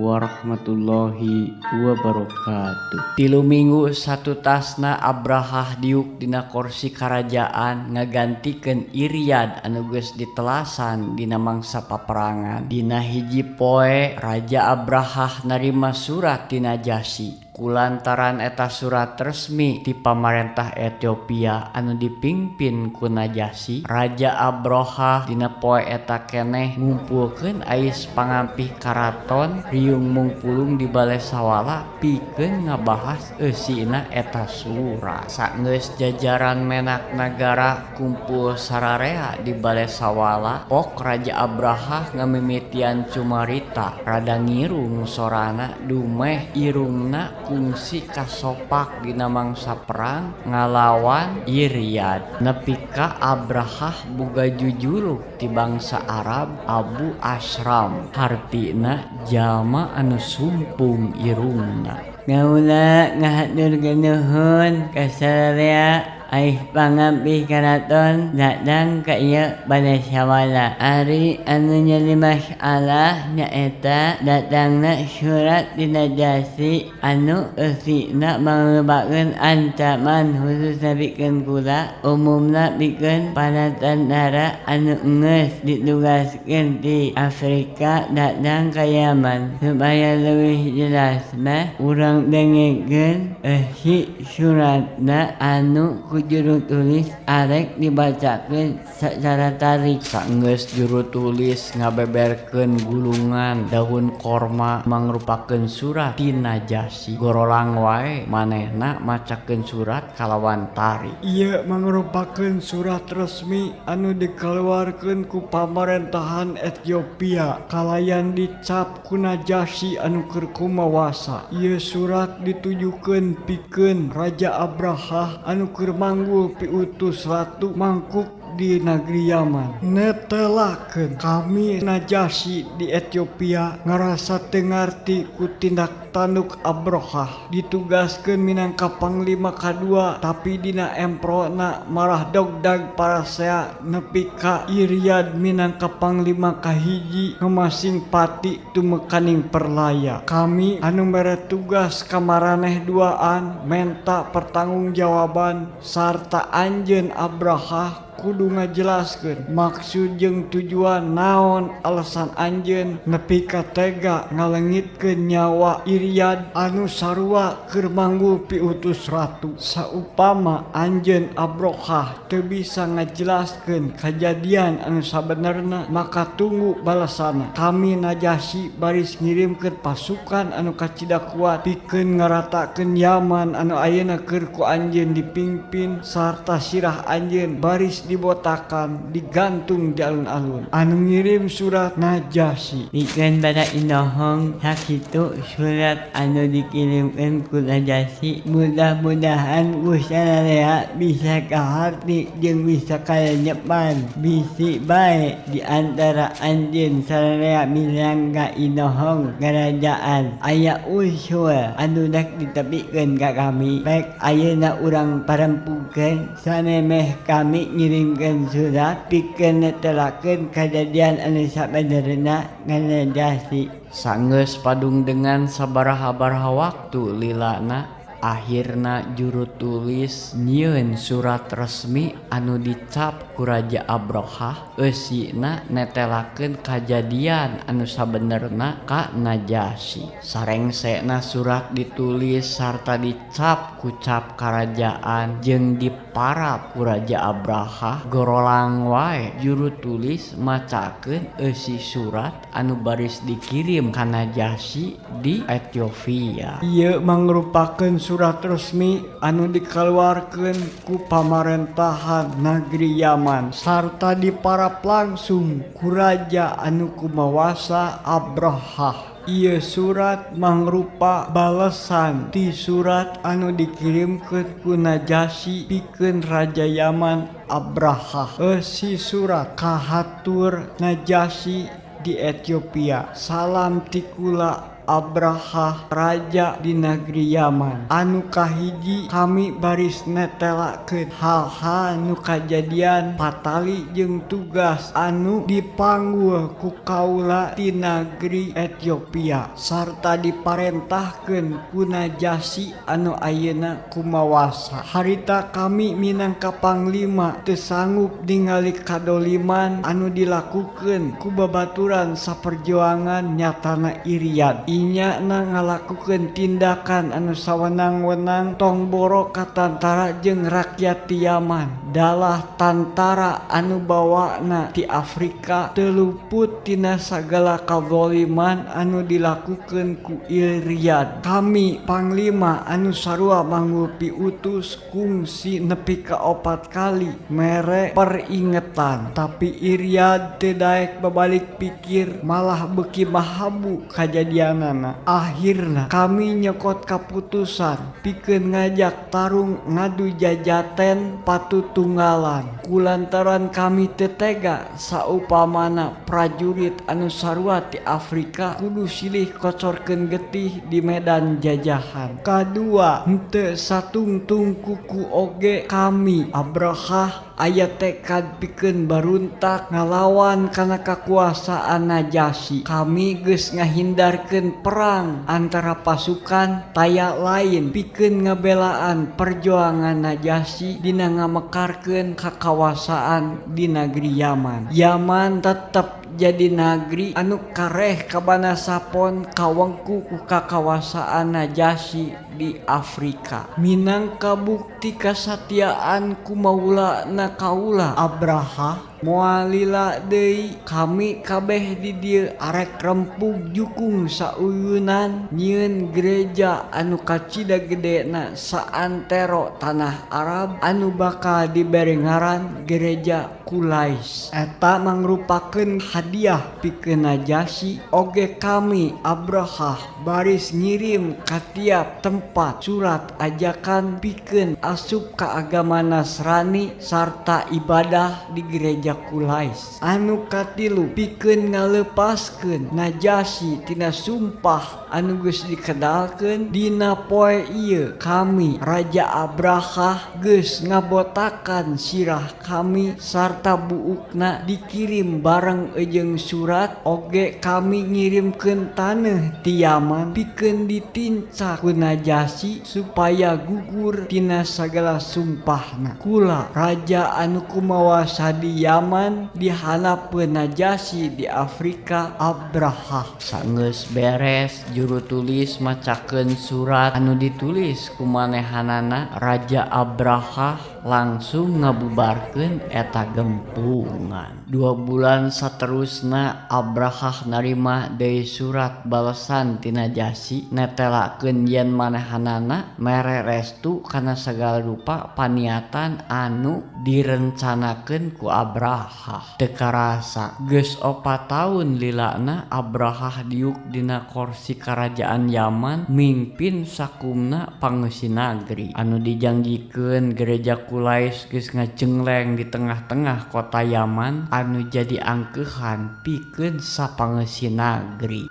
Warahmatullahi wabarakatuh. 3 minggu satutasna Abrahah diuk dina korsi karajaan ngagantikeun Iryad anu geus ditelasan dina mangsa paperangan. Dina hiji poe, Raja Abrahah narima surat ti Najasyi. Kulantaran eta surat resmi ti pamarentah Ethiopia anu dipingpin ku Najasyi, Raja Abrahah dina poe eta keneh ngumpulkeun ais pangampih karaton riung mungpulung di bale sawala pikeun ngabahas eusina eta surat. Saenggeus jajaran menak nagara kumpul sararea di bale sawala, pok Raja Abrahah ngamimitian cumarita. Rada ngirung sorana dumeh irungna kungsi kasopak dina mangsa perang ngalawan Iryad, nepi ka Abrahah boga jujuluk ti bangsa Arab, Abu Ashram, hartina jalma anu sumpung irungna. Kaula ngahaturkeun nuhun ka sararea ais pangampih karaton datang ka ieu bale sawala. Ari anu jadi masalah nyaeta datangna surat ti Najasyi anu eusina mangrupakeun ancaman, khususna pikeun kula, umumna pikeun para tentara anu geus ditugaskeun ti Afrika datang ka Yaman. Supaya leuwih jelas mah, urang dengekeun eusi suratna anu ku juru tulis arek dibacakeun sacara tarik. Saenggeus juru tulis ngabeberkeun gulungan daun korma mangrupakeun surat ti Najasyi, gorolang wae manehna macakeun surat kalawan tarik. Ieu mangrupakeun surat resmi anu dikaluarkeun ku pamarentahan Ethiopia kalayan dicap ku Najasyi anu keur kumawasa. Ieu surat ditujukeun pikeun Raja Abrahah anu keur manggul piutus ratu mangkuk di negeri Yaman. Netelakeun, kami Najasyi di Ethiopia ngarasa teu ngarti ku tindak tanduk Abrahah. Ditugaskeun minangka panglima kadua, tapi dina emprona marah dogdag parasea nepi ka Iryad minangka panglima kahiji ngamasing pati tumekaning perlaya. Kami anu mere tugas ka maraneh duaan menta pertanggungjawaban sarta anjeun Abrahah kudu ngajelaskeun maksud jeung tujuan, naon alasan anjeun nepi ka tega ngalengitkeun nyawa Iryad anu sarua keur manggul piutus ratu. Saupama anjeun Abrahah teu bisa ngajelaskeun kajadian anu sabenerna, maka tunggu balasanna. Kami Najasyi baris ngirimkeun pasukan anu kacida kuat pikeun ngaratakeun Yaman anu ayeuna keur ku anjeun dipingpin, sarta sirah anjeun baris dibotakan, digantung di alun-alun. Anu ngirim surat, Najasyi. Pikeun para inohong, sakitu surat anu dikirimkeun ku Najasyi. Mudah-mudahan ku sararea bisa kaharti jeung bisa kalenyepan. Bisi bae di antara anjeun sararea minangka inohong karajaan aya usul anu rek ditepikeun ka kami. Rek ayeuna urang parempukeun samemeh kami ngirimkeun surat pikeun netelakeun kajadian anu sabenerna ka Najasyi. Sanggeus padungdengan sabaraha-baraha waktu lilana, akhirna juru tulis nyieun surat resmi anu dicap ku Raja Abrahah, eusina netelakeun kajadian anu sabenerna ka Najasyi. Sarengsena surat ditulis sarta dicap ku cap karajaan jeung diparap ku Raja Abrahah, gorolang wae juru tulis macakeun eusi surat anu baris dikirim ka Najasyi di Ethiopia. Ieu mangrupakeun surat resmi anu dikaluarkeun ku pamarentahan negeri Yaman sarta diparap langsung ku raja anu kumawasa, Abrahah. Ieu surat mangrupa balesan ti surat anu dikirimkeun ku Najasyi pikeun Raja Yaman, Abrahah. Eusi surat kahatur Najasyi di Ethiopia. Salam ti kula. Abrahah raja di negeri Yaman. Anu kahiji kami baris netelakeun hal-hal nu kajadian patali jeung tugas anu dipanggul ku kaula ti negeri Ethiopia sarta diparentahkeun ku Najasyi anu ayeuna kumawasa. Harita kami minangka panglima teu sanggup ningali kadoliman anu dilakukeun ku babaturan saperjuangan nyatana Iriad. Inyana ngalakukeun tindakan anu sawenang-wenang tong boro ka tantara jeung rakyat ti Yaman. Dalah tantara anu bawana ti Afrika teu luput tina sagala kazoliman anu dilakukeun ku Iriad. Kami panglima anu sarua manggul piutus kungsi nepi ka 4 kali mere peringetan, tapi Iriad teu daek babalik pikir, malah beuki mahabu kajadianana. Akhirna kami nyokot kaputusan pikeun ngajak tarung ngadu jajaten patutunggalan. Kulantaran kami teu tega saupamana prajurit anu sarua ti Afrika kudu silih kocorkeun getih di medan jajahan. Kadua, henteu satungtung kuku oge kami Abrahah aya tekad pikeun baruntak ngalawan kana kakuasaan Najasyi. Kami geus ngahindarkeun perang antara pasukan taya lain pikeun ngabelaan perjuangan Najasyi dina ngamekarkeun kakawasaan di negeri Yaman. Yaman tetep jadi nagri anu kareh kabana sapon kawengku ku kakawasaan Najasyi di Afrika. Minangka bukti kasatiaan ku maula na kaula Abraha, moal lila deui kami kabeh di dieu arek rempug jukung sauyunan nyieun gereja anu kacida gedena saantero tanah Arab anu bakal dibere ngaran Gereja Kulais. Eta mangrupakeun hadiah pikeun Najasyi. Oge kami Abrahah baris ngirim ka tiap tempat surat ajakan pikeun asup ka agama Nasrani sarta ibadah di Gereja Kulais. Anu katilu, pikeun ngalepaskeun Najasyi tina sumpah anu geus dikedalkeun dina poe ieu, kami Raja Abrahah geus ngabotakan sirah kami sarta buukna dikirim bareng jeung surat. Oge kami ngirimkeun taneuh ti Yaman pikeun ditincak ku Najasyi supaya gugur tina sagala sumpahna. Kula raja anu kumawasa di Yaman dihanapeun Najasyi di Afrika, Abrahah. Sanggeus beres juru tulis macakeun surat anu ditulis ku manehanana, Raja Abrahah langsung ngabubarkeun eta gempungan. 2 bulan saterusna Abrahah narima deui surat balesan ti Najasyi netelakeun yen manehanana mere restu kana sagala rupa paniatan anu direncanakeun ku Abrahah. Teu karasa geus 4 taun lilana Abrahah diuk dina korsi karajaan Yaman mingpin sakumna pangeusi nagri. Anu dijangjikeun, Gereja Kulais, geus ngajengleng di tengah-tengah kota Yaman anu jadi angkeuhan pikeun sapangeusi nagri.